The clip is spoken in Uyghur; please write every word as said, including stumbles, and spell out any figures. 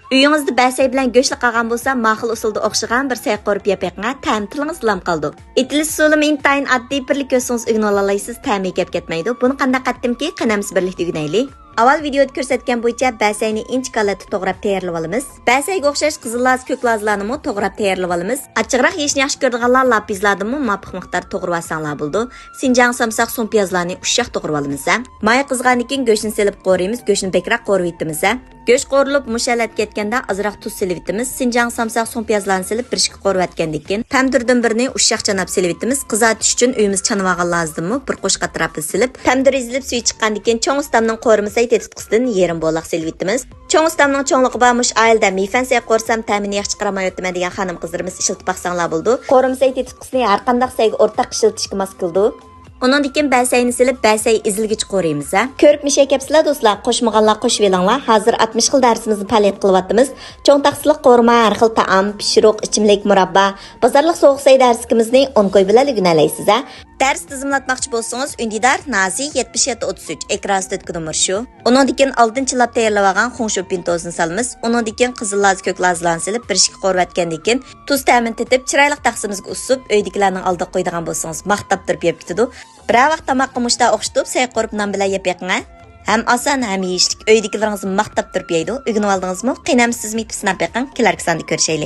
ئۆيىڭىزدە بەسەي بىلەن گۆشلا قالغان بولسا، ماخۇل ئۇسۇلدا ئوخشىغان بىر سەي قورۇپ يەپ بېقىڭ، تەمى تىلىڭىزدا لام قالىدۇ. ئېتىلىش ئۇسۇلىمۇ ئىنتايىن ئاددىي، بىرلا كۆرسىڭىز ئۆگىنىۋالالايسىز، تەمى كەپ كەتمەيدۇ. بۇنى قانداق قىلاتتىمكى، قېنى ھەممىسى بىرلىكتە ئۆگىنەيلى. ئاۋۋال ۋىدېئودا كۆرسەتكەن بويىچە بەسەينى ئىنچىكە ھالەتتە توغراپ تەييارلىۋالىمىز. بەسەيگە ئوخشاش قىزىل لازا، كۆك لازىلارنىمۇ توغراپ تەييارلىۋالىمىز. ئاچچىقراق يېيىشنى ياخشى كۆرىدىغانلار لاپىزلاردىنمۇ مۇۋاپىق مىقداردا توغرىۋالساڭلار بولىدۇ. سىنجاڭ سامساق سۇڭپىيازلارنى ئۇششاق توغرىۋالىمىز ھە. ماي قىزغاندىن كېيىن گۆشنى سېلىپ قورۇيمىز، گۆشنى بەكرەك قورۇۋېتىمىز ھە. گۆش قورۇلۇپ مۇشۇ ھالەتكە يەتكەندە ئازراق تۇز سېلىۋېتىمىز. سىنجاڭ سامساق سۇڭپىيازلارنى سېلىپ بىر ئىككى قورۇۋەتكەندىن كېيىن تەمدۈردىن بىرنى ئۇششاق چاناپ سېلىۋېتىمىز. قىزارتىش ئۈچۈن ئۆيىمىز چانىۋالغان لازىدىنمۇ بىر قوشۇق ئەتراپىدا سېلىپ، تەمدۈر ئېزىلىپ سۈيى چىققاندىن كېيىن چوڭ ئۇستامنىڭ قورۇما سەي تېتىتقۇسىدىن يېرىم بولاق سېلىۋېتىمىز. چوڭ ئۇستامنىڭ چوڭلۇقى بار مۇشۇ ئائىلىدە مىفەن سەي قورسام تەمىنى ياخشى چىقىرالمايۋاتىمەن دېگەن خانىم قىزلىرىمىز ئىشلىتىپ باقساڭلار بولىدۇ. قورۇما سەي تېتىتقۇسىنى ھەرقانداق سەيگە ئورتاق ئىشلىتىشكە ماس كېلىدۇ. ئۇنىڭدىن كېيىن بەسەينى سېلىپ، بەسەي ئېزىلگىچە قورۇيمىز ھە. كۆرۈپ مىشەي كەپسىلە دوستلار، قوشمىغانلار قوشۇۋېلىڭلار. ھازىر ئاتمىش خىل دەرسىمىزنى پائالىيەت قىلىۋاتىمىز. چوڭ تاخسىلىق قورۇما، ھەر خىل تائام، پىشۇرۇق، ئىچىملىك، مۇراببا، بازارلىق سوغۇق سەي دەرسلىكىمىزنى ئون كوي بىلەن ئۆگىنەلەيسىز ھە. دەرس تىزىملاتماقچى بولسىڭىز، ئۈندىدار نازى يەتمىش يەتتە ئوتتۇز ئۈچ، ئېكران ئۈستىدىكى نومۇر شۇ. ئۇنىڭدىن كېيىن ئالدىن چىلاپ تەييارلىۋالغان خۇڭشۇ پىنتوزىنى سالىمىز. ئۇنىڭدىن كېيىن قىزىل لازا، كۆك لازىلارنى سېلىپ، بىر ئىككى قورۇۋەتكەندىن كېيىن، تۇز تەمىنى تېتىپ، چىرايلىق تەخسىمىزگە ئۇسسۇپ، ئۆيدىكىلەرنىڭ ئالدىغا قويىدىغان بولسىڭىز، ماختاپ تۇرۇپ يەپ كېتىدۇ. بىرەر ۋاق تاماققا مۇشتا ئوخشىتىپ، سەي قورۇپ نان بىلەن يەپ بېقىڭە. ھەم ئاسان، ھەم يېيىشلىك. ئۆيدىكىلىرىڭىزمۇ ماختاپ تۇرۇپ يەيدۇ. ئۆگىنىۋالدىڭىزمۇ؟ قېنى ھەممىسى سىزمۇ يېتىپ سىناپ بېقىڭ. كېلەركى ساندا كۆرۈشەيلى.